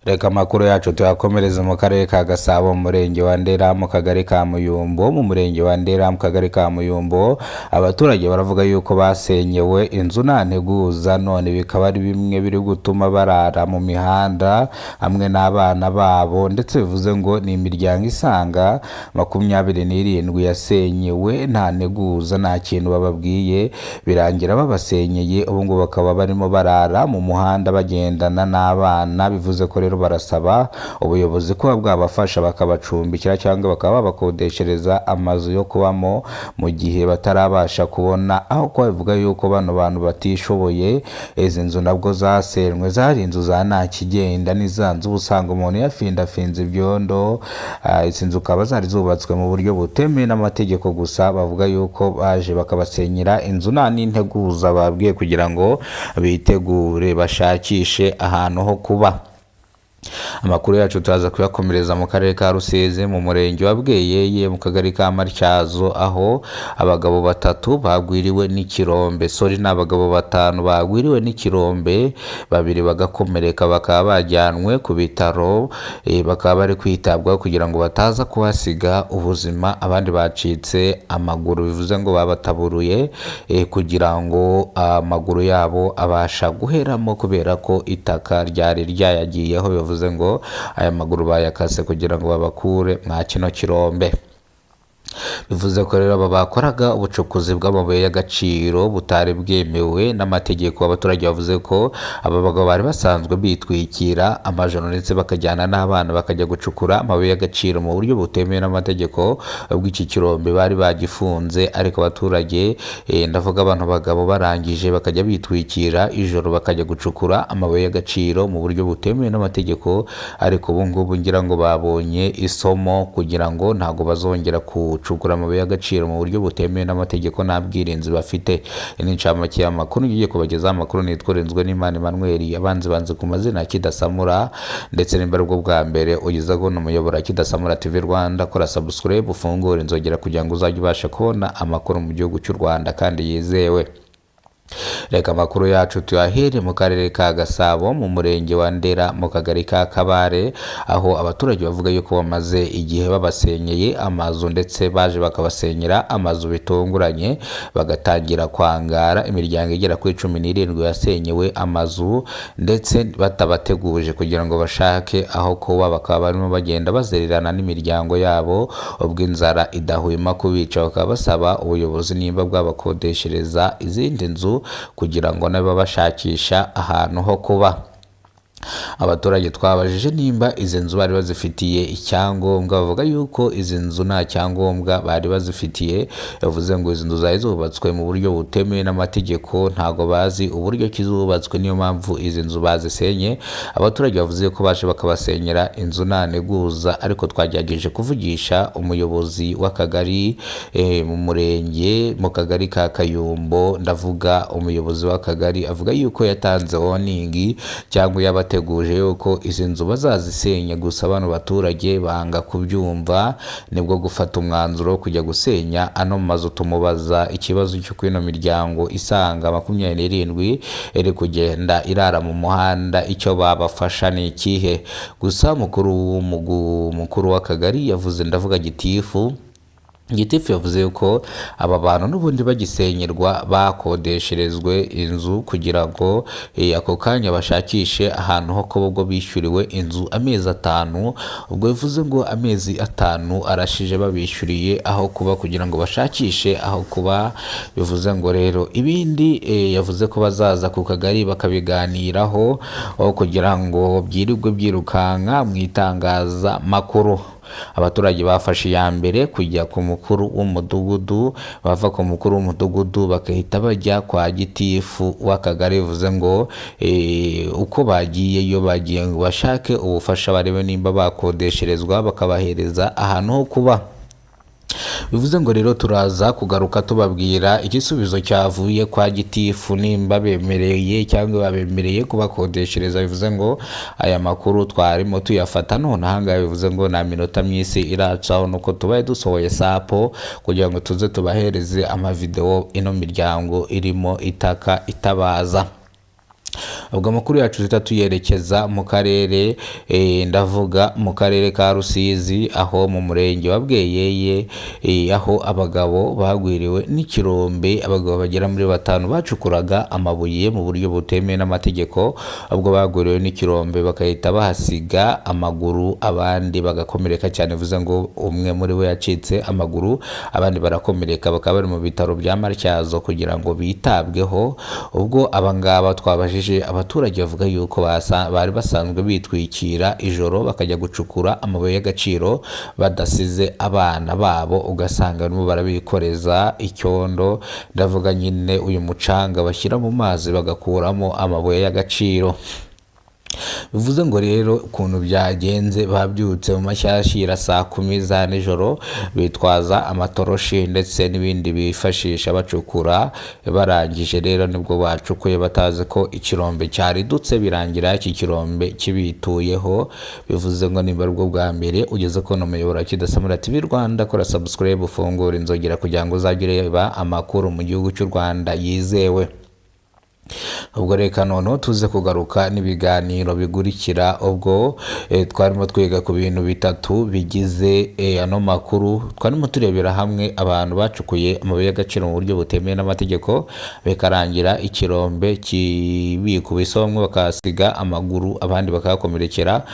Reka amakuru yacu tuyakomereze mu karere ka Gasabo, mu murenge wa Ndera, mu kagari ka Muyumbo. Mu murenge wa Ndera, mu kagari ka Muyumbo, abaturage baravuga yuko basenyewe inzu nta nteguza, none bikaba ari bimwe biri gutuma barara mu mihanda hamwe n'abana babo. Ndetse bivuze ngo ni imiryango isanga 27 yasenyewe nta nteguza, nta kintu bababwiye, birangira babasenyeye. Ubu ngubu bakaba barimo barara mu muhanda bagendana n'abana. Bivuze ko rero barasaba ubuyobozi kuba bwabafasha bakabacumbikira cyangwa bakaba babakodeshereza amazu yo kubamo mu gihe batarabasha kubona aho kuba. Bivuga yuko bano bantu batishoboye. Izi nzu nabwo zasenywe zari inzu za nta kigenda, ni za nzu uba usanga umuntu yafindafinze ibyondo. Izi nzu ukaba zari zubatswe mu buryo butemewe n'amategeko, gusa bavuga yuko baje bakabasenyera inzu nta n'integuza babwiye kugira ngo bitegure bashakishe ahantu ho kuba. Amakuru yacu turaza kuyakomereza mu karere ka Rusizi, mu murenge wa Bweyeye, mu kagari ka Matyazo, aho abagabo batatu bagwiriwe n'ikirombe. Sorry, ni abagabo batanu bagwiriwe n'ikirombe, babiri bagakomereka, bakaba bajyanwe ku bitaro, bakaba bari kwitabwaho kugira ngo bataza kuhasiga ubuzima. Abandi bacitse amaguru, bivuze ngo babataburuye kugira ngo amaguru yabo abasha guheramo, kubera ko itaka ryari ryayagiyeho. Bivuze ngo aya maguru bayakase kugira ngo babakure mwa kino kirombe. Bivuze ko rero aba bakoraga ubucukuzi bw'amabuye y'agaciro butari bwemewe n'amategeko. Abaturage bavuze ko aba bagabo bari basanzwe bitwikira amajoro, ndetse bakajyana n'abana bakajya gucukura amabuye y'agaciro mu buryo butemewe n'amategeko. Ubwo iki kirombe bari bagifunze, ariko abaturage, ndavuga abantu bagabo, barangije bakajya bitwikira ijoro bakajya gucukura amabuye y'agaciro mu buryo butemewe n'amategeko. Ariko ubu ngubu ngira ngo babonye isomo, kugira ngo ntabwo bazongera gucukura amabuye y'agaciro mu buryo butemewe n'amategeko nta bwirinzi bafite. Iyi ni incamake y'amakuru ngiye kubagezaho. Amakuru nitwa Urinzwe n'Imana Emmanuel, abanzi banze ku mazina ya Kidasamura. Ndetse nimba aribwo bwa mbere ugeze kubona umuyoboro wa Kidasamura TV Rwanda, kora subscribe, ufungure inzogera kugira ngo uzajye ubasha kubona amakuru mu gihugu cy'u Rwanda kandi yizewe. Reka amakuru yacu tuyahere mu karere ka Gasabo, mu murenge wa Ndera, mu kagari ka Kabare, aho abaturage bavuga yuko bamaze igihe babasenyeye amazu, ndetse baje bakabasenyera amazu bitunguranye, bagatangira kwangara. Imiryango igera kuri 17 yasenyewe amazu ndetse batabateguje kugira ngo bashake aho kuba, bakaba barimo bagenda bazererana n'imiryango yabo ubwo inzara idahwema kubica. Bakaba basaba ubuyobozi nimba bwabakodeshereza izindi nzu kugira ngo nabo bashakisha ahantu ho kuba. Abaturage twabajije nimba izi nzu bari bazifitiye icyangombwa, bavuga yuko izi nzu nta cyangombwa bari bazifitiye. Yavuze ngo izi nzu zari zubatswe mu buryo butemewe n'amategeko, ntabwo bazi uburyo ki zubatswe, niyo mpamvu izi nzu bazisenye. Abaturage bavuze ko baje bakabasenyera inzu nta nteguza, ariko twagerageje kuvugisha umuyobozi w'akagari, mu murenge, mu kagari ka Kayumbo, ndavuga umuyobozi w'akagari, avuga yuko yatanze warning cyangwa yabateguje yuko izi nzu bazazisenya, gusa bano baturage banga kubyumva, nibwo gufata umwanzuro wo kujya gusenya ano mazu. Tumubaza ikibazo cy'uko ino miryango isanga 27 iri kugenda irara mu muhanda, icyo babafasha ni ikihe? Gusa mukuru w'akagari yavuze, ndavuga gitifu, gitifu yavuze yuko aba bantu n'ubundi bagisenyerwa bakodesherezwe inzu kugira ngo ako kanya bashakishe ahantu ho kuba, ubwo bishyuriwe inzu amezi 5. Ubwo bivuze ngo amezi 5 arashije babishyuriye aho kuba kugira ngo bashakishe aho kuba. Bivuze ngo rero ibindi, yavuze ko bazaza ku kagari bakabiganiraho, aho kugira ngo byirirwe byirukanka mu itangazamakuru. Abaturage bafashe iya mbere kujya ku mukuru w'umudugudu, bava ku mukuru w'umudugudu bagahita bajya kwa gitifu w'akagari. Bivuze ngo uko bagiyeyo, bagiye ngo bashake ubufasha, barebe nimba bakodesherezwa bakabahereza ahantu ho kuba. Bivuze ngo rero turaza kugaruka tubabwira igisubizo cyavuye kwa gitifu, nimba bemereye cyangwa babemereye kubakodeshereza. Bivuze ngo aya makuru twarimo tuyafata none ahangaha, bivuze ngo nta minota myinshi iracaho nuko tubaye dusohoye sapo kugira ngo tuze tubahereze amavideo ino miryango irimo itaka itabaza. Ubwo amakuru yacu tuhita tuyerekeza mu karere, ndavuga mu karere ka Rusizi, aho mu murenge wa Bweyeye, aho abagabo bagwiriwe n'ikirombe. Abagabo bagera muri batanu bacukuraga amabuye mu buryo butemewe n'amategeko, ubwo bagwiriwe n'ikirombe bagahita bahasiga amaguru, abandi bagakomereka cyane. Bivuze ngo umwe muri bo yacitse amaguru, abandi barakomereka, bakaba bari mu bitaro bya Matyazo kugira ngo bitabweho. Ubwo abangaba twabajije abaturage, bavuga yuko bari basanzwe bitwikira ijoro bakajya gucukura amabuye y'agaciro badasize abana babo, ugasanga barimo barabikoreza icyondo, ndavuga nyine uyu mucanga bashyira mu mazi bagakuramo amabuye y'agaciro. Bivuze ngo rero ukuntu byagenze, babyutse mu mashyashyira saa 10 za nijoro, bitwaza amatoroshi ndetse n'ibindi bifashisha bacukura. Barangije rero nibwo bacukuye batazi ko ikirombe cyaridutse, birangira iki kirombe kibituyeho. Bivuze ngo niba aribwo bwa mbere ugeze kubona umuyoboro wa Kidasamura TV Rwanda, kora subscribe, ufungure inzogera kugira ngo uzajye ureba amakuru mu gihugu cy'u Rwanda yizewe. Ubwo reka noneho tuze kugaruka n'ibiganiro bigurikira. Ubwo twarimo twiga ku bintu bitatu bigize ano makuru. Twarimo turebera hamwe abantu bacukuye amabuye y'agaciro mu buryo butemewe n'amategeko, bikarangira ikirombe kibikubise, bamwe bakahasiga amaguru, abandi bakahakomerekera.